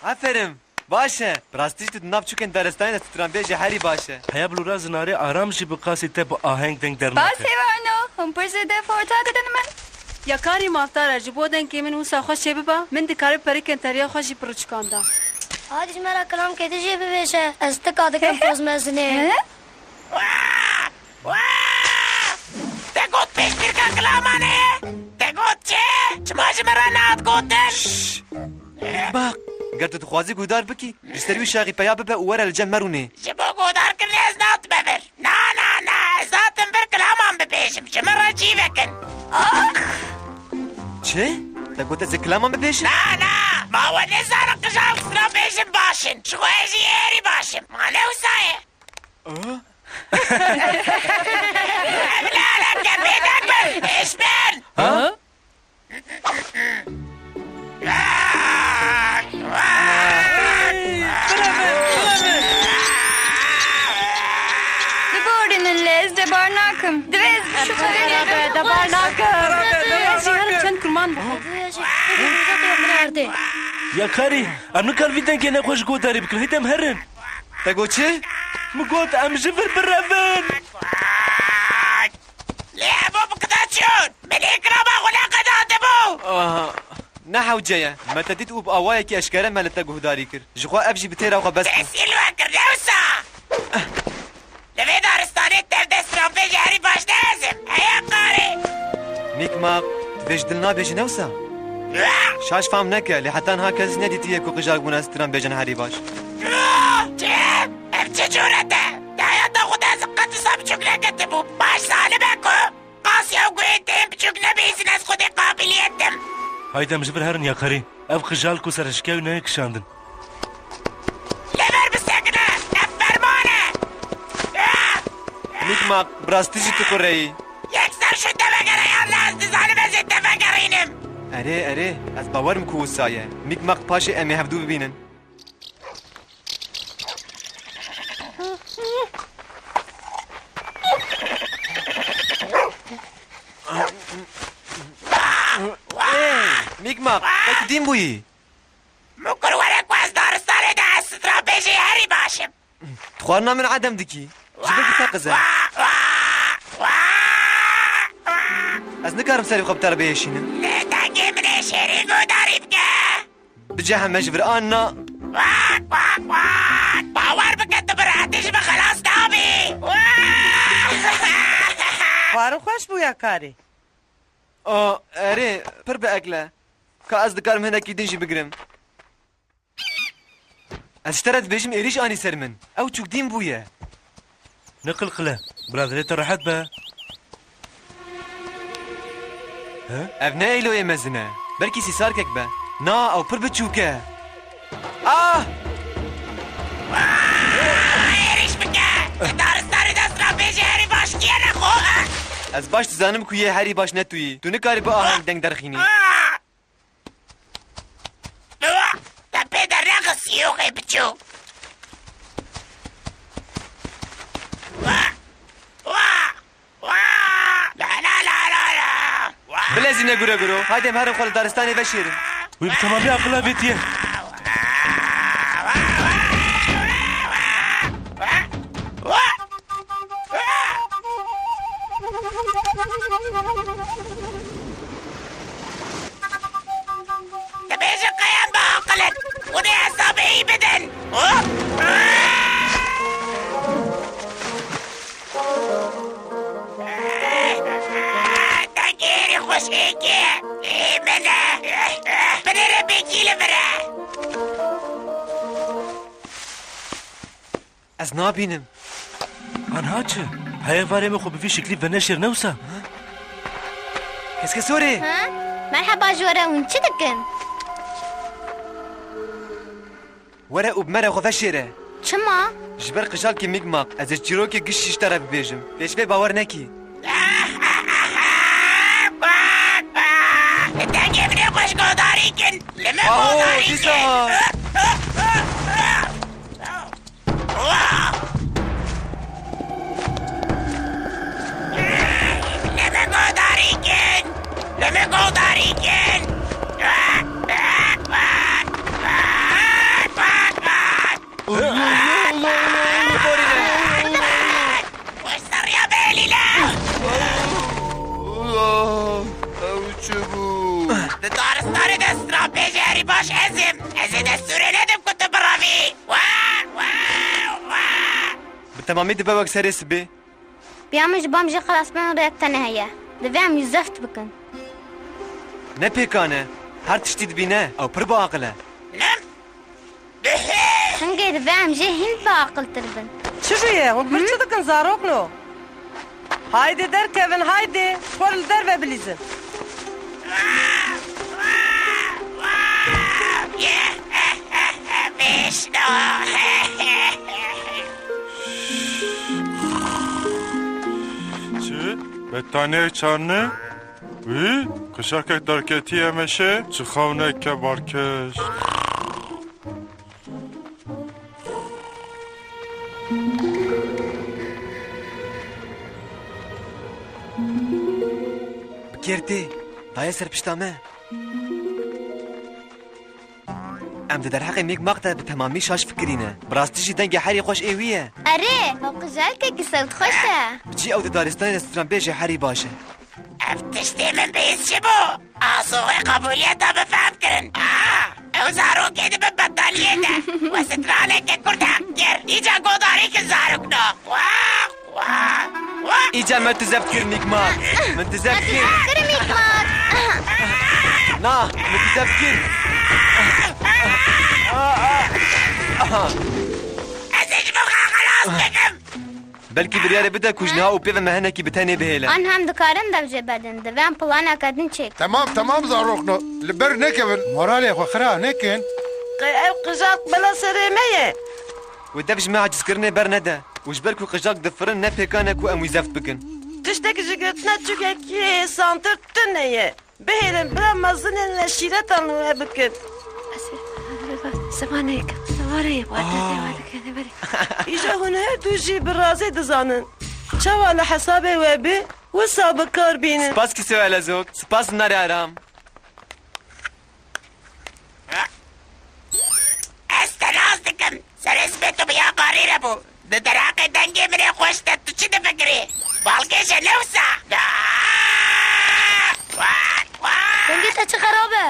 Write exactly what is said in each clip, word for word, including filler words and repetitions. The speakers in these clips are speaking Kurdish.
Aferin. Baş e. Bi rastî jî tu di nav çûkên daristanê de stranbêjê herî baş e. Heya bilûra zinarê aram jî bi qasî te bi aheng deng dernake. Baş e wano. Hûn pir zêde forta didin min. Ya karî mafdar e, ji bo dengê min wisa xweş çêbiba, min dikare perikên teriya xwe jî bi riçikan da. Hadi ji me re kilamkê din jî bibêje. Ez tika dikim poz mezinê. He? Te got pêşbîrka kilaman e? Te got çi? Çima ji min re nehat gotin? Şşş! Bak, ger tu dixwazî guhdar bikî, ji ser wî şaxî peya bibe û were li cem me rûnê. Ji bo guhdarkirinê ez nehatime vir. Na, na, na, ez hatim vir kilaman bibêjim. Ji min re çî vekin. Çi? Te got ez ê kilaman bibêjim? Na, na, ma we nizane qijal stranbêjin baş in. Ji xwe ez jî êrî baş im. Ma ne wisa ye? Evlade, kepêtek bin! Hêş bin! Ha? Biborînin lê, ez de bar nakim. Divê ez bişuxulînim. Te bar nakim. Divê ez jî herim çend kurman bixwim. Ya karî, em nikar vî dengê nexweş guhdarî bikin. Hêdî em herin. Te got çi? Min got em ji vir birevin. Lê evo bi qida çûn. Min îkrama xwe neqedatibû. Ah, ne hewce ye. Me te dît û bi awayekî eşkere me li te guhdarî kir. Ji xwe ev jî bi têra xwe bes bû. Tesîl we kir, ne wisa? Li vê daristanê tev de stranbêjê herî baş ne ez im. Heya karê. Mîkmak, tu vê ji dil nabêjî ne wisa? Şaş fam neke, lê heta niha kes jî nedîtiye ku qijak bûne stranbêjên herî baş. Çi? Ev çi cûret e? Di heyata xwe de ez qet wisa biçûk neketibûm. Baş zalim e ku qasî ew guhê tên biçûk nebihîzin, ez xwedê qabiliyet im. Haydi em ji vir herin ya karî. Ev qijal ku serişkew neyê kişandin. Li vir bisekine! Ev ferman e! Mîkmak, bi rastî jî tu kureyî. Yekser şûn te vegere yan na, ez dizanim ez ê te vegerînim. Erê, erê, ez bawer im ku wisa ye. Mîkmak, paşê em ê hevdû bibînin. Ê, Mîkmak, te tu dîn bûyî? Min kur were ku ez daristanê de ez stranbêjê herî baş im. Tu xwarina min edem dikî. Ji ber ku te qiz e. Ez nikarim serê xwe bi te re bihêşînim. Lê dengê min ê şêrîn guhdarî bike. Bice heme ji vir an na. Wak, wak, wak. Bawer bike tu bi rehetî ji min xelas nabî. Xwarin xweş bû ya karî. A, erê, pir bi ekle. Ka ez dikarim hinekî din jî bigirim. Ez ji te re dibêjim êrîş anî ser min. Ew çûk dîn bûye. Neqilqile. Bila dilê te rehet be. He? Ev ne eyloyê mezin e. Belkî sîsarkek be. Na, ew pir biçûk e. Ah! Êrîş bike! Di daristanê de stranbêjê herî baş kî ye ne xwe? Ez baş dizanim ku yê herî baş ne tu yî. Tu nikarî bi aheng deng derxînî. Te pê dernexist, sîyoxê biçûk. Bilezîne gure guro. Haydi em herin xwe li daristanê veşêrin. Wî bi temamî aqil avêtiye. Dibêje qey em bi aqil in. Hûn ê hesabê wî bidin. Xweşikê, ê min e. Binêre pêkî li vir e. Ez nabînim. Anha çi? Heye varê min xwe bi vî şiklî veneşêr ne wisa? Keske sorê. Ha? Merheba ji we re, hûn çi dikin? Were û bi me re xwe veşêre. Çima? Ji ber qijalkê Mîkmaq, ez ê çîrokê giştî ji te re bibêjim. Pêşvê bawer nekî. Dengê min ê xweş guhdarî kin. Li min guhdarî kin. Dîsa. Li min guhdarî kin! Li min guhdarî kin! Borîne! Xweş seriya bêlî le! Ew çi bû? Di daristanê de stranbêjê herî baş ez im. Ez ê destûrê nedim ku tu birevî. Wa, wa, wa! Bi temamî dibe wek serê sibê. Piya min ji bo em jê xelasbûn rêyek tenê heye. Divê em wî zeft bikin. Ne pêkan e. Her tiştî dibîne. Ew pir biaqil e. Hingê divê em jê hîn biaqiltir bin. Çi jê ye? Hûn pir çi dikin zarokno? Haydê derkevin, haydê. Xwe li derve bilîzin. Bêşno. Çi? Betaniyek çarne? Wî? Qijekek derketiye meşê, çi xewneke balkêş. Bi kêr tê, daye ser pişta me. Em di derheqê Mîkmaq de bi temamî şaş fikirîne. Bi rastî jî dengê herî xweş ê wî ye. Erê, ew qijalkekî sewtxweş e. Çi ew di daristanê de stranbêjê herî baş e. Ev tiştê min bihîst çi bû? Asoxê qebûliyeta min fehm kirin. Ah! Ew zarokê dibe betaniyê de. We straneke kurt heq kir. Îca godarî ki zarokno. Wah! Wah! Wah! Îca me tu zeft kir Mîkmaq. Min tu zeft kir. Kir Mîkmaq. Na, min tu zeft kir. Ez ê ji bo xwe xelas bikim. Belkî biryarê bide ku ji niha û pê ve me hinekî bi tenê bihêle. An hem dikarin dev jê bedin. Divê em planeke din çêk. Temam, temam zarokno. Li ber nekevin. Moralê xwe xira nekin. Qey ev qijak bela serê me ye. Wê dev ji me acizkirinê bernede. Û ji ber ku qijak difirin ne pêkan e ku em wî zeft bikin. Tiştek ji girtina çûkekî santir tune ye. Bihêlin, bila mezinên li şîretan li we bikin. Ez ê, zimanê, zimanê, Aa. Îja hûn her du jî bi razê dizanin. Çawa li hesabê we bi, wisa bi kar bînin. Spas Kisoya Lezok, spas Narê Aram. Ez te nas dikim. Serê sibê tu bi ya qarî re bû. Di derheqê dengê min ê xweş de tu çi difikirî? Balkêş e ne wisa? Dengê te çi xerab e?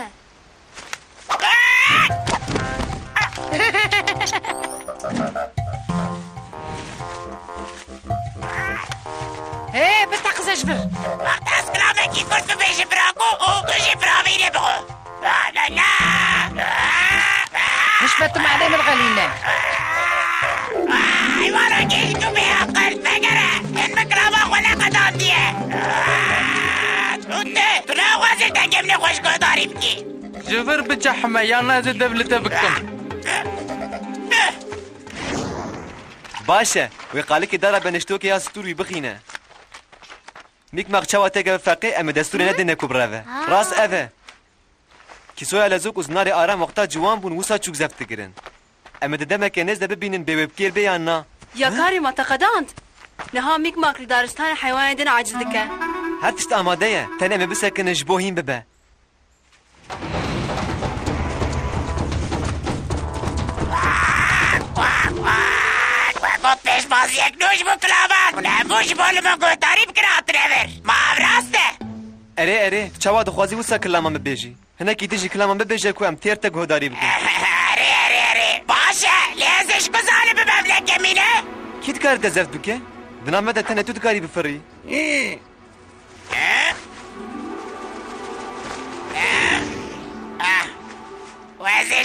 Hê, biste qizê ji vir. Wexta ez kilamekî kurt bibêjim bira ku û tu jî firavînê bixwe. Hişmet tu malê min xelîne. Heywana gêj tu bê aqil, vegere. Hên min kilama xwe neqedandiye. Tu tê, tu naxwazî dengê min ê xweş guhdarî bikî. Ji vir bicehime, yan na ez ê dev li te bikim. Baş e, wê qalikê dara beniştokê ya stûr wî bixîne. Mîkmaq çawa têkeve feqê, em ê destûrê nedêne ku bireve. Ha. Rast ev e. Kîsoya Lezok û Zinarê Aram wexta ciwan bûn, wisa çûk zeft dikirin. Em ê di demeke nêz de bibînin bê wê bi kêr bê yan na. Ya karî me te qedand. Niha Mîkmak li daristanê heywanê din aciz dike. Her tişt amade ye. Tenê em ê bisekinin ji bo hîn bibe. Wek got pêşbaziyek nû ji bo kilaman. Hûn hemû ji bo li min guhdarî bikin hatine vir. Ma ev rast e? Erê, erê, tu çawa dixwazî wisa kilama min bêjî? Hinekî din jî kilama min bibêje ku em têr te guhdarî bikin. Erê, erê, erê. Baş e, lê ez ê ji ku zanibim ev ne kemîn e? Kî dikare te zeft bike? Di nav me de tenê tu dikarî bifirî. Hî. Eh?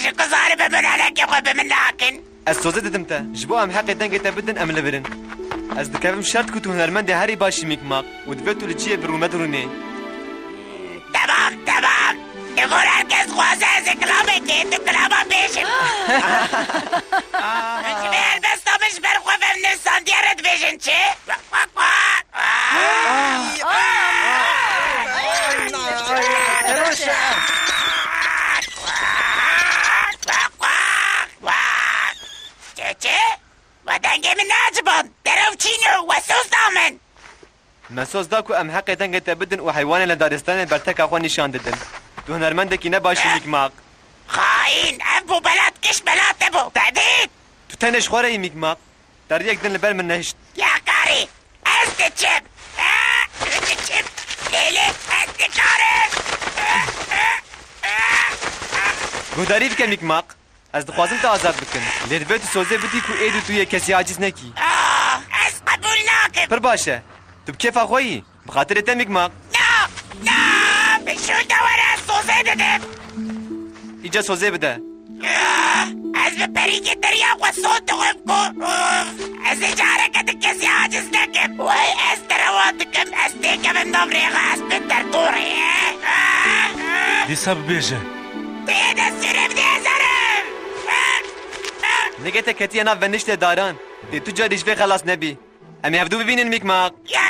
Ti ku zarî bi min henekê xwe bi min nakin. Ez soze didim te. Ji bo em heqê dengê te bidin, em li vir in. Ez dikevim şert ku tu hunermendê herî baş î, Mîkmaq, û divê tu li cihê bi rûmet rûnê. Temam, temam. Li gor her kes dixwaze ez ê kilamekê, tu kilama bêjim. Min ji vê helbesta min ji ber xwe vevnivîsandiye re dibêjin çi? Çi, çi? We dengê min neeciband. Derew çîn e, we soz da min. Me soz da ku em heqê dengê te bidin û heywanên li daristanê berteka xwe nîşan didin. Tu hunermendekî ne baş î, Mîkmaq. Xaîn, ev bû belat, giş bela te bû. Te dît? Tu tenê ji xwe re yî, Mîkmaq. Te riyek din li ber min nehişt. Ya karî, ez diçim. Diçim. Lê, lê, ez dikarim. Guhdarî bike, Mîkmaq. Ez dixwazim te azad bikim. Lê divê tu sozê bidî ku êdî tu yê kesî aciz nekî. Ah, ez qebûl nakim. Pir baş e. Tu bi kêfa xwe yî. Bi xatirê te, Mîkmaq. Na, na, bi şû de were, ez sozê didim. Îca sozê bide. Ah, ez bi perîkê deriya xwe sot dixwim ku, ah, ez ê careke din kesî aciz nekim. Wey, ez derewa dikim, ez têkevim nav rêxa, ez bin derdorê. Ah, ah. Dîsa bibêje. Tê destûrê bidê, ez herim. Nigê te ketiye nav veniştê daran. Dê tu carî ji vê xelas nebî. Em ê hevdû bibînin, Mîkmaq. Ya